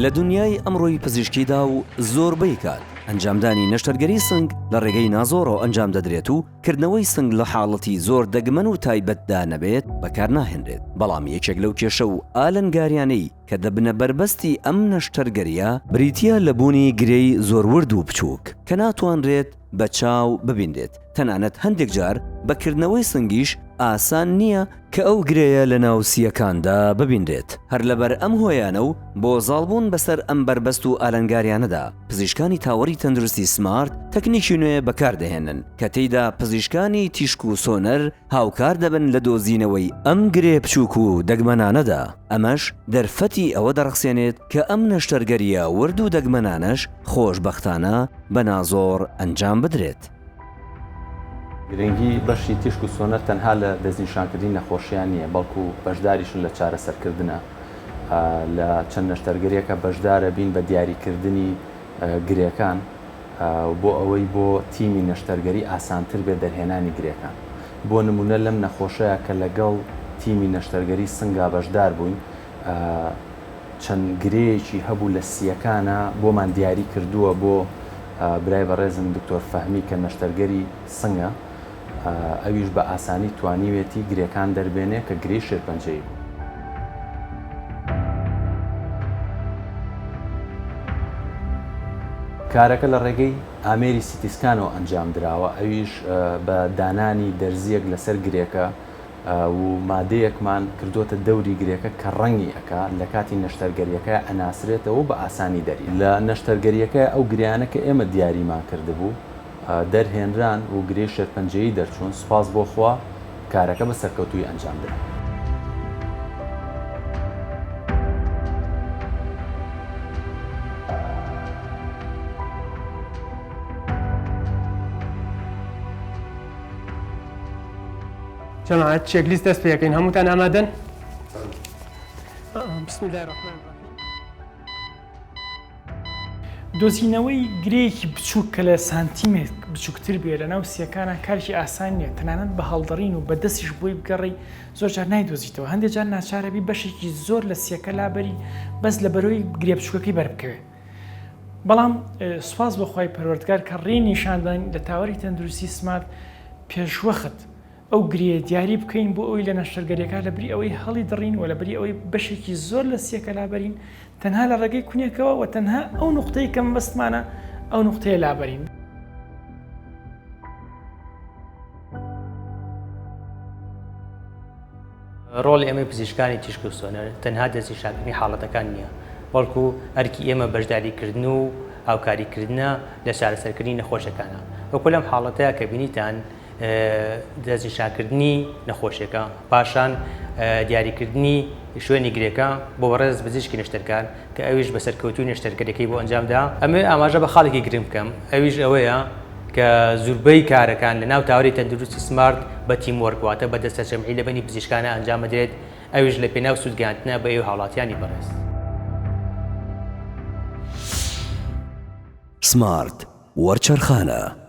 لە دونیای ئەمڕۆی پزیشکیدا و زۆربەی کات ئەنجامدانی نەشتەرگەری سنگ لە ڕێگەی نازۆڕەوە ئەنجام دەدرێت و کردنەوەی سنگ لە حاڵەتی زۆر دەگمەن و تایبەتدا نەبێت بەکارناهێنرێت، بەڵام یەکێک لەو کێشە و ئالنگاریانەی کە دەبنە بەربەستی ئەم نەشتەرگەرییە، بریتییە لە بوونی گرێی زۆر ورد و بچووک کە ناتوانرێت بە چاو ببینرێت، تەنانەت هەندێک جار بە کردنەوەی سنگیش ئاسان نییە کە ئەو گرێیە لە ناو سییەکاندا ببینرێت. هەر لەبەر ئەم هۆیانە و بۆ زاڵبوون بەسەر ئەم بەربەست و ئالنگاریانەدا، پزیشکانی تاوەری تەندروستی سمارت تەکنیکی نوێ بەکاردەهێنن کە تێیدا پزیشکانی تیشک و سۆنەر هاوکار دەبن لە دۆزینەوەی ئەم گرێ بچووک و دەگمەنانەدا، ئەمەش دەرفەتی ئەوە دەڕەخسێنێت کە ئەم نەشتەرگەرییە ورد و دەگمەنانەش خۆشبەختانە بە نازۆڕ ئەنجام بدرێت. گرنگی بەشی تیشک و سۆنەر تەنها لە دەستنیشانکردنی نەخۆشیان نییە، بەڵکو بەشداریشن لە چارەسەرکردنا. لە چەند نەشتەرگەریەکە بەشدارە بین بە دیاریکردنی گرێکان بۆ ئەوەی بۆ تیمی نەشتەرگەری ئاسانتر بێت دەرهێنانی گرێکان. بۆ نمونە لەم نەخۆشەیا کە لەگەڵ تیمی نەشتەرگەری سنگا بەشدار بووین چەند گرێیەکی هەبوو لە سییەکانا بۆمان دیاری کردووە بۆ برای بەڕێزم دکتۆر فەهمی کە نەشتەرگەری سنگە ئەویش بە ئاسانی توانیوێتی گرێکان دەربێنێ کە گرێی شێرپەنجەیی بوو. کارەکە لە ڕێگەی ئامێری سیتیسکانەوە ئەنجام دراوە، ئەویش بە دانانی دەرزییەک لەسەر گرێکە و مادەیەکمان کردۆتە دەوری گرێکە کە ڕەنگی ئەکا، لە کاتی نەشتەرگەرییەکە ئەناسرێتەوە و بە ئاسانی دەری. لە نەشتەرگەرییەکە ئەو گرێیانە کە ئێمە دیاریمان کردبوو دەرهێنران و گرێی شێرپەنجەیی دەرچوون، سوپاس بۆ خوا کارەکە بە سەرکەوتوویی ئەنجام درا. جەماعەت checklist دەست پێ ئەکەین هەمووتان ئامادەن؟ بسم الله الرحمن الرحیم دۆزینەوەی گرێیەکی بچووک کە لە سانتیمێک بچووکتر بێ لە ناو سیەکانە کارێکی ئاسان نییە تەنانەت بە هەڵدڕین و بە دەستیش بۆی بگەڕی زۆر جار نایدۆزیتەوە هەندێک جار ناچارەبی بەشێکی زۆر لە سیەکە لابەری بەس لە بەرەوەی گرێ بچووکەکەی بەربکەوێت بەڵام سوپاس بۆ خوای پەروەردگار کە ڕێی نیشانداین لە تاوەری تەندروستی سمارت پێشوەخت ئەو گرێیە دیاری بکەین بۆ ئەوەی لە نەشتەرگەریەکە لە بری ئەوەی هەڵی دڕین و لە بری ئەوەی بەشێکی زۆر لە سیەکە لابەرین تەنها لە ڕێگەی کونێکەوە و تەنها ئەو نوقتەی کە مەبەستمانە ئەو نوقتەیە لابەرین. ڕۆڵی ئێمەی پزیشکانی تیشک و سۆنەر تەنها دەستنیشانکردنی حاڵەتەکان نییە، بەڵکو ئەرکی ئێمە بەشداریکردن و هاوکاریکردنە لە چارەسەرکردنی نەخۆشەکانا. وەکو لەم حاڵەتەیا کە بینیتان دەستنیشانکردنی نەخۆشیەکە، پاشان دیاریکردنی شوێنی گرێکە بۆ بەڕێز پزیشکی نەشتەرکار کە ئەویش بە سەرکەوتووی نەشتەرگەریەکەی بۆ ئەنجامدا. ئەمەوێ ئاماژە بە خاڵێکی گرنگ بکەم ئەویش ئەوەیە کە زوربەی کارەکان لە ناو تاوەری تەندروستی سمارت بە team work واتە بە دەستەجەمعی لە بەینی پزیشکانە ئەنجام ئەدرێت ئەویش لە پێناو سوود گەیاندنە بە ئێوەی هاوڵاتیانی بەڕێز. سمارت وەرچەرخانە.